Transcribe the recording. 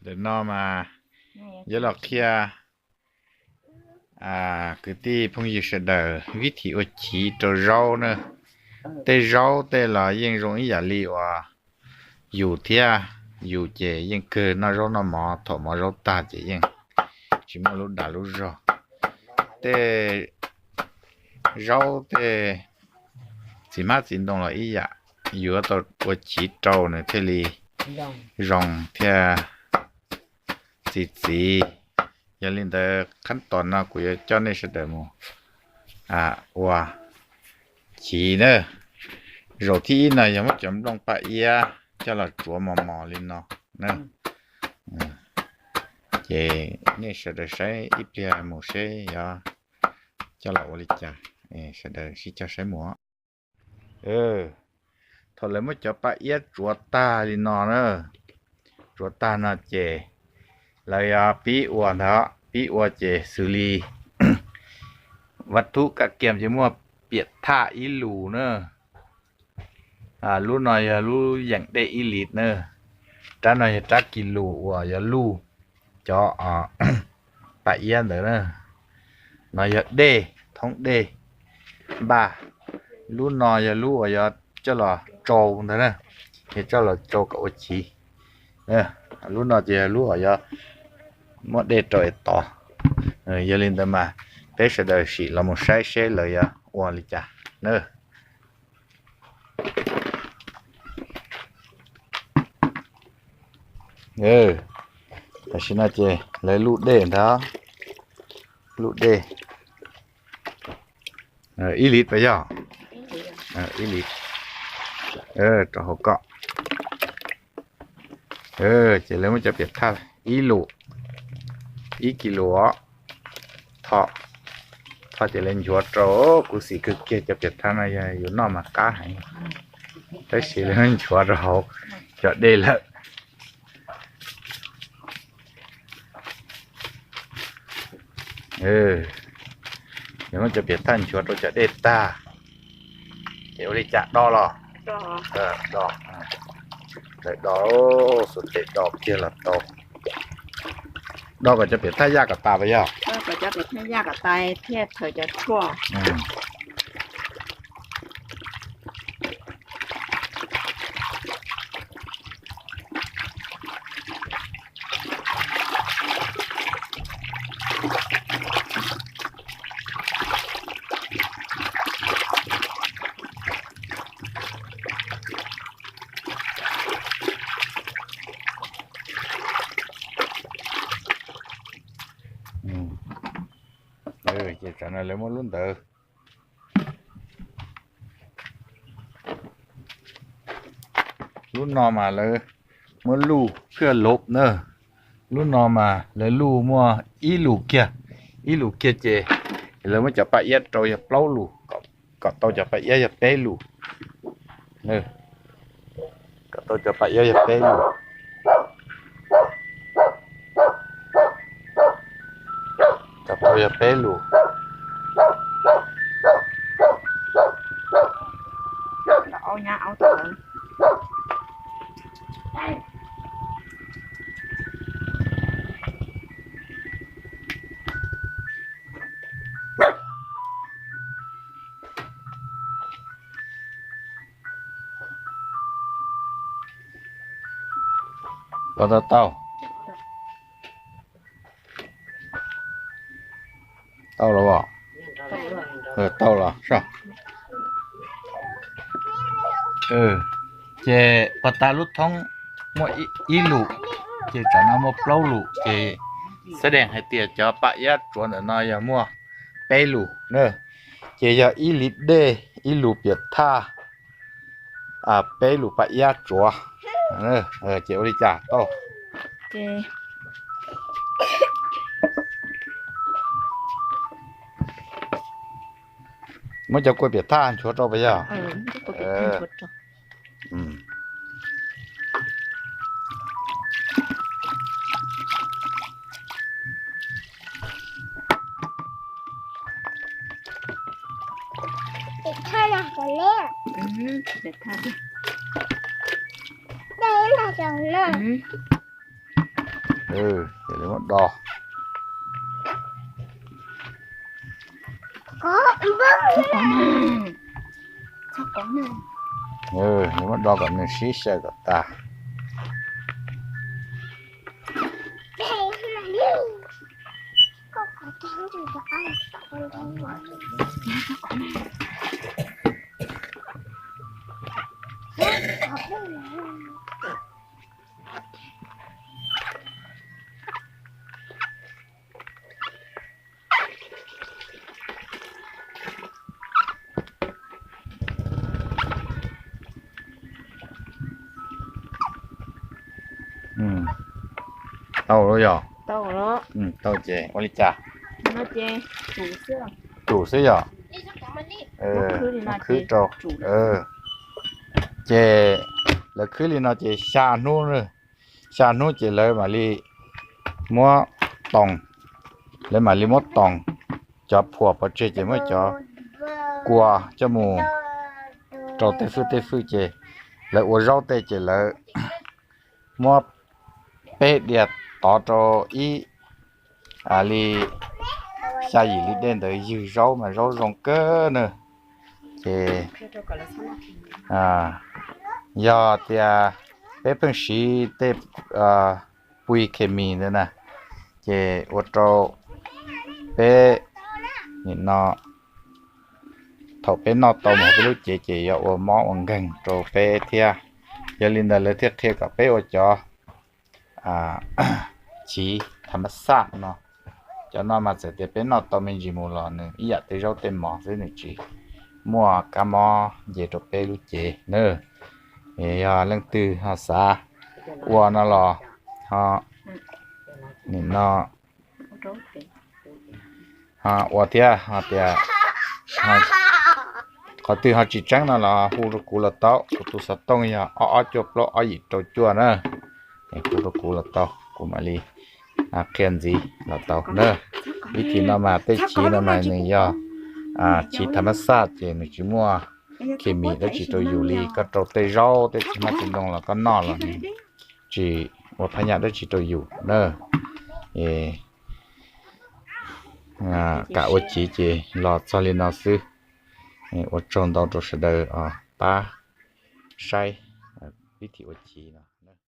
Ntawm no mas yuav los qhia kwv tij phooj ywg sawv daws vib thim ua chiv rau zaub na. Tej zaub tej los yeej zoo ib yam li uas yus thiab, yus ces yeej kawg noj zaub noj mov, thaum mov zaub tag ces yeej tsis muaj lub dag lub zog. Tej zaub tej txiv hmab txiv ntoo los ib yam, yuav tau ua chiv rau nws thiaj li zoo thiaj txi txiv. Yog li ntawd qhab tos no kuv yuav coj nej sawv daws mus ua chiv na. Zaum thib ib no yog muab cov nplooj paj iab coj los tsuav mos mos li no na. Ces nej sawv daws saib ib pliag mus seb yog coj los ua li cas, sawv daws sib cog saib mus. Thaum lawv muab cov paj iab tsuav tag li no na, tsuav tag no ces lawv yog pib ua ntag, pib ua ces xws li vaj thub kaj kiam ces muaj piam thaj ib lus na. Lub no yog lub yeem dej ib lis na. Rab no yog rab kis lus uas yog luj cov paj iab ntawd na. No yog dej, thoob dej npaj. Lub no yog lub uas yog coj los tsau ntawd na, yog coj los tsau kom ua chiv. Lub no ces yog lub uas yog muab dej rau es tov. Yog li ntawd mas peb sawv daws sim los mus saib seb lawv yuav ua li cas na. Tam sim no ces lawv luj dej ntag, luj dej ib lis pas yog ib lis rau hauv kom. Ces lawv muab cov piam thaj ib lus, ib kis lus os, tho, tho ces lawv nchuav rau. Kuv xim kawg kiag cov piam thaj no yog yus noj mas qab heev, tab sis lawv nchuav rau hauv cov dej lawm. Lawv muab cov piam thaj nchuav rau cov dej tag, ces ua li cas do los? Do, lawv do, xuas tes do kiag los tau. Do kom cov piam thaj yaj kom tas pas yog? Kom cov piam thaj yaj kom tas thiaj khaws cov tshuaj. Ces tsam no lawv muab lub ntawd, lub no mas lawv muab luj khwj lov na. Lub no mas lawv luj muaj ib lus kiag, ib lus kiag ces lawv muab cov paj iab rau yog plaub lus, kom tau cov paj iab yog peb lus. Kom tau cov paj iab yog peb lus. Kom tau yog peb lus. Los tau tau. Tau los os? Tau los soj. Ces pas tas lub thoob muaj ib lus, ces tsam no muaj plaub lus, ces xab dees hais tias cov paj iab tsuav ntawm no yog muaj peb lus na. Ces yog ib lis dej, ib lus piam thaj, peb lus paj iab tsuav. Ces ua li cas tau? Muab cov kua piam thaj nchuav rau pas yog? Ces lawv muab do. Lawv muab do kom nws sib xyaw kom tas. Tau lawm yog? Tau ces ua li cas? Tsum xwb yog? Khwb rau. Ces lawv khwb li no ces xya hnub, xya hnub ces lawv mam li muab toos, lawv mam li muab toos, cov phuam pov tseg ces muab cov kua coj mus rau tej fwj tej fwj ces lawv ua zaub tej ces lawv muab peb diav tov rau ib li xya yim li dej ntawd ywg zaub mas zaub zoo kawg na. Ces yog tias peb pheej siv tej pui khes mis ntawd na, ces ua rau peb nim no thaum peb noj tau mus peb lub cev ces yuav ua mob ua nkeeg rau peb thiab. Yog li ntawd lawv thiaj qhia kom peb ua cov chiv tham mas xaj no. Cov no mas txawm tias peb noj tau me ntsis mus los nws ib yam tej zaub tej mov xwb, nws tsis muaj kab mob nce rau peb lub cev na. Yog leej twg ho xav ua no los ho nim no ho ua thiab ho tias qhov twg ho tsis tseeb no los hu rau kuv los tau, kuv tus xov tooj yog ob ob cuaj plaub ob yim rau cuaj na. Hu rau kuv los tau, kuv mam li qhia ntxiv los tau na. Vib thim no mas tej chiv no mas nws yog chiv tham mas xaj ces nws tsis muaj khes mis dab tsi rau yus li. Koj rau tej zaub tej txiv hmab txiv ntoo los koj noj los nws tsis ua phab nyaj dab tsi rau yus na. Kam ua chiv ces los txog li no xwb. Ua tsaug ntau rau sawv daws pab saib vib thim ua chiv no.